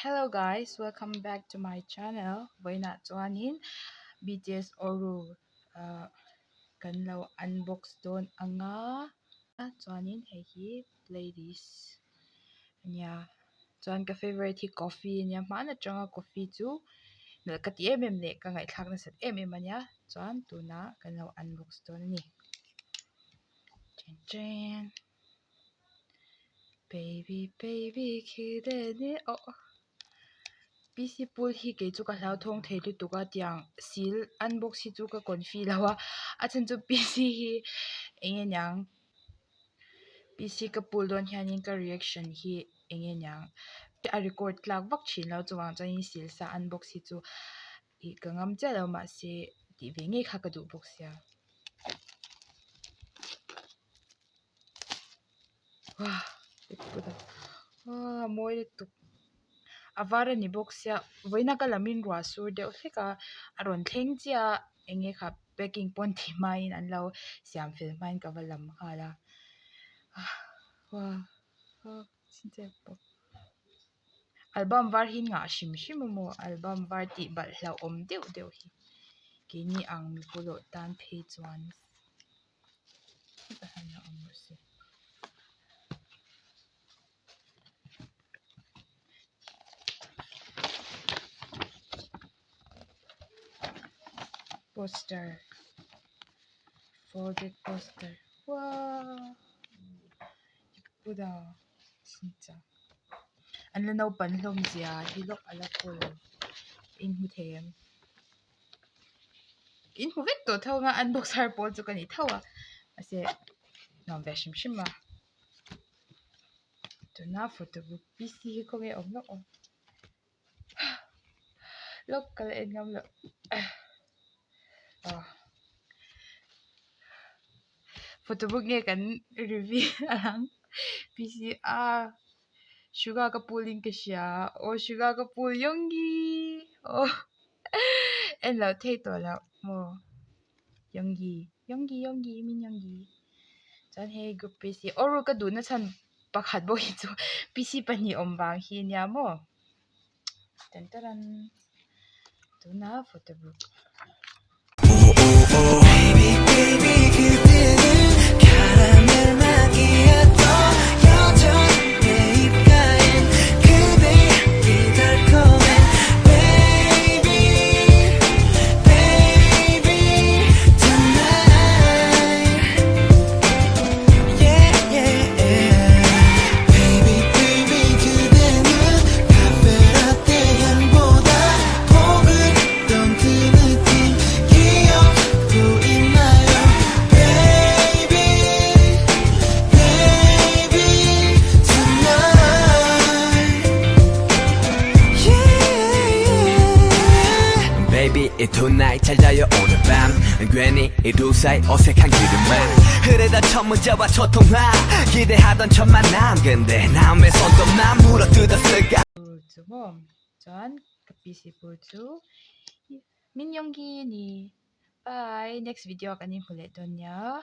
Hello guys welcome back to my channel vawiinah chuanin bts oru ah kan lo unbox dawn ang a chuanin hei hi playlist a nia chuan ka favourite hi coffee a nia hmaan atanga coffee chu nalh ka ti em em leh ka ngaihthlak nasat em em a nia chuan tunah kan lo unbox dawn a ni chen baby baby khi aw PC pool hi kei chu ka hlauthawng thei lutuk a tiang sil unbox hi chu ka confi lo a a chhan chu PC hi eng nge niang PC ka pool dawn hianin ka reaction hi eng nge niang a record tlak vak thin lo chuvang chuanin sil sa unbox hi chu ih ka ngam chiah lo mahse tih ve ngei kha ka duh bawk sia. Aw mawi lutuk a var a ni bawk sia vawiina ka lamin ruah sur deuh hlek a a rawn thleng chiah a eng nge kha packing pawn tih hmain an lo siam fel hmain ka va lam nghal a album var hi ngah hrim hrim a maw album var tih balh hlauhawm deuh deuh hi keini ang mipawlawh tan phei chuan. Poster folded poster uaaa Buddha 진짜 an la naupan hlawm zia hi lawk a la kawl inhmu thei em. In hmu vek tawh tho anga unbox har pawl chu ka ni tho a mahse nuam ve hrim hrim a tuna photo book PC hi khawnge a awm lawk awm lawk ka la en ngam loh aw photo book nge kan reveal ang PC a suga ka pul in ka hria aw suga ka pul yoongi aw. En loh theih tawh loh maw Yoongi Yoongi Yoongi min Yoongi chuan hei group PC aw ru ka duhna chhan pakhat bawk hi chu PC pahnih awm vang hi ania maw tan taran tunah photo book. Chuan ka PC pur chu min Yoongi a ni. Bye next video ah kan inhmu leh dawn nia.